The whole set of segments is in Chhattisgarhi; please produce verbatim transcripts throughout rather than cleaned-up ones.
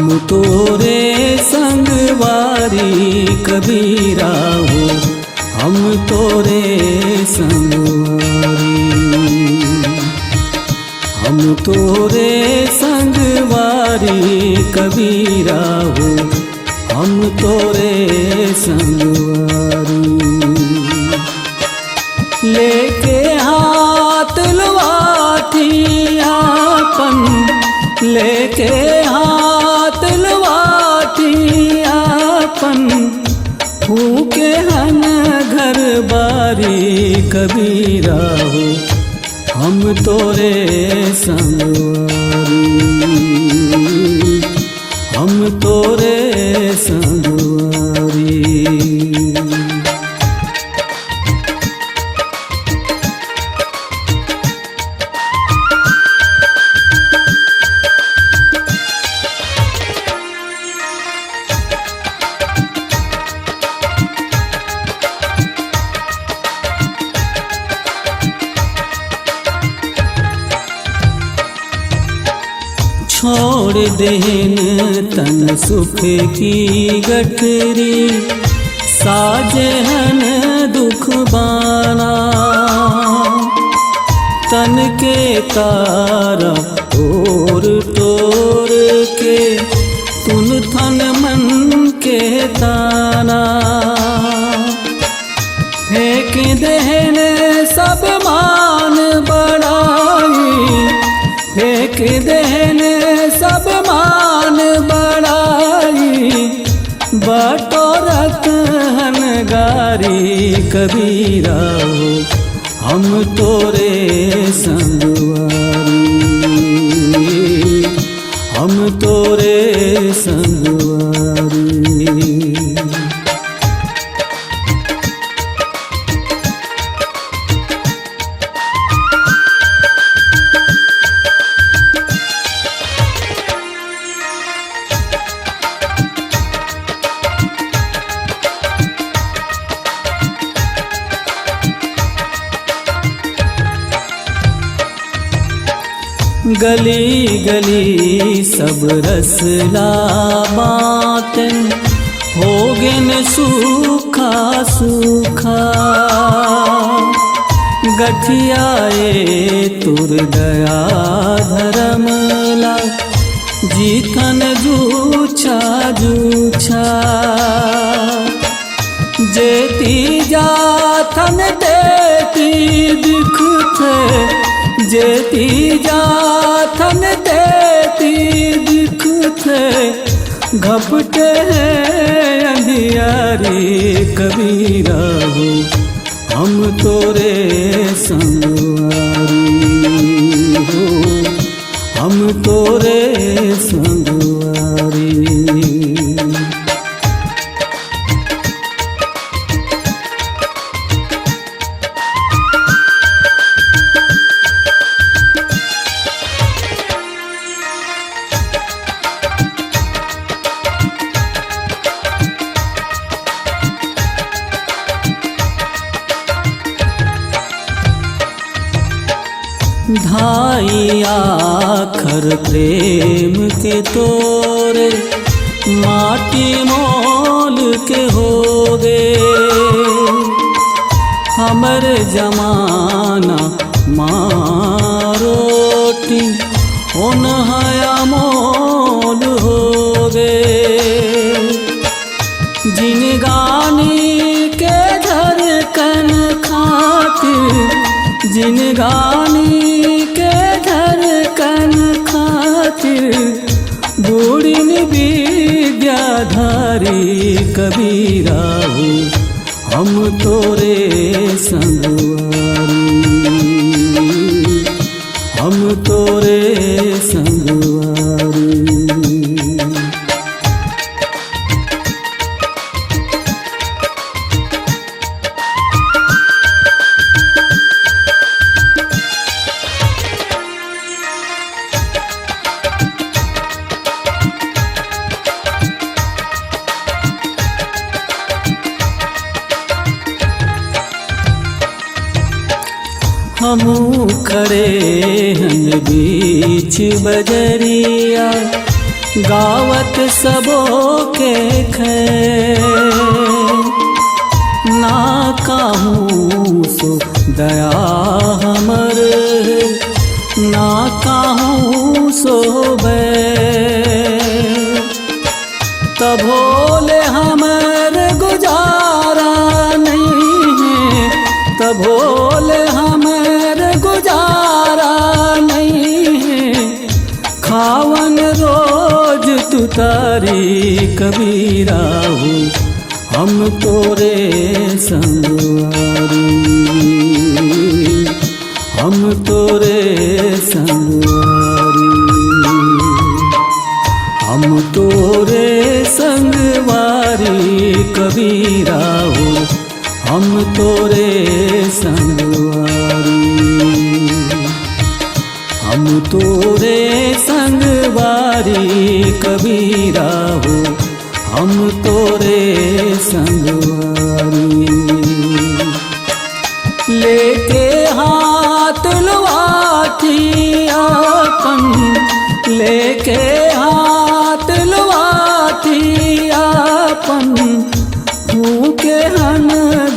हम तोरे संगवारी कबीरा हो, हम तोरे संगवारी। हम तोरे संगवारी कबीरा हो, हम तोरे संगवारी। लेके हाथ लवाटी आपन, लेके हाथ लवाटी आपन, फूके हन घर बारी कबीरा हो, हम तोरे संगवारी, हम तोरे संगवारी। छोड़ देन तन सुख की गठरी, साजे हन दुख बाना। तन के तारा ओर टोर के, तुन थन मन के ताना। फेंक देहन सब मान बड़ाई, फेंक देहन सब मान बड़ाई। बटोरत हन गारी कबीरा हो, हम तोरे संगवारी, हम तोरे संगवारी। गली गली सब रसला बाँटेन, होगेन सूखा सूखा। गठिया ए तोर दया धरम ला, जीथन जूछा जूछा। जेती जाथन तेती दिखथे, जेती जाथन तेती दिखथे, घपटे हे अंधियारी कबीरा हो, हम तोरे संगवारी हो, हम तोरे संगवारी। ढाई आखर प्रेम के तोरे, माटी मोल के होगे। हमर जमाना मा रोटी ओनहा अमोल होगे। जिनगानी के धड़कन खातिर, जिनगानी के धड़कन खातिर, बूढ़िन विद्याधारी कबीरा हो, हम तोरे संगवारी, हम तोरे संगवारी। हमू खड़े हन बीच बजरिया, गावत सबो के खै, ना काहूँ सो दया हमर, ना काहूँ सो बै। तभो ले हमर गुजारा नहीं है, तभो ले हमर गुजारा नहीं है। खावन रोज तुतारी कबीरा हो, हम तोरे संगवारी, हम तोरे संगवारी, हम तोरे संगवारी कबीरा हो, हम तोरे संगवारी। हम तोरे संगवारी कबीरा हो, हम तोरे संगवारी। लेके हाथ लुआथी आपन, लेके हाथ लुआथी आपन, फूके हन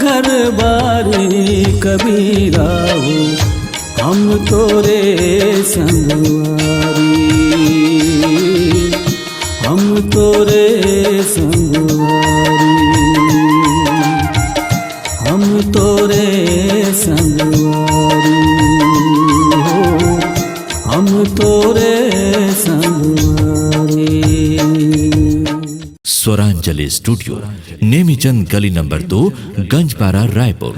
घर बारी कबीरा हो, हम तोरे संगवारी, हम तोरे संगवारी, हम तोरे संगवारी हो, हम तोरे संगवारी। स्वरांजलि स्टूडियो, नेमीचंद गली नंबर दो, गंजपारा, रायपुर।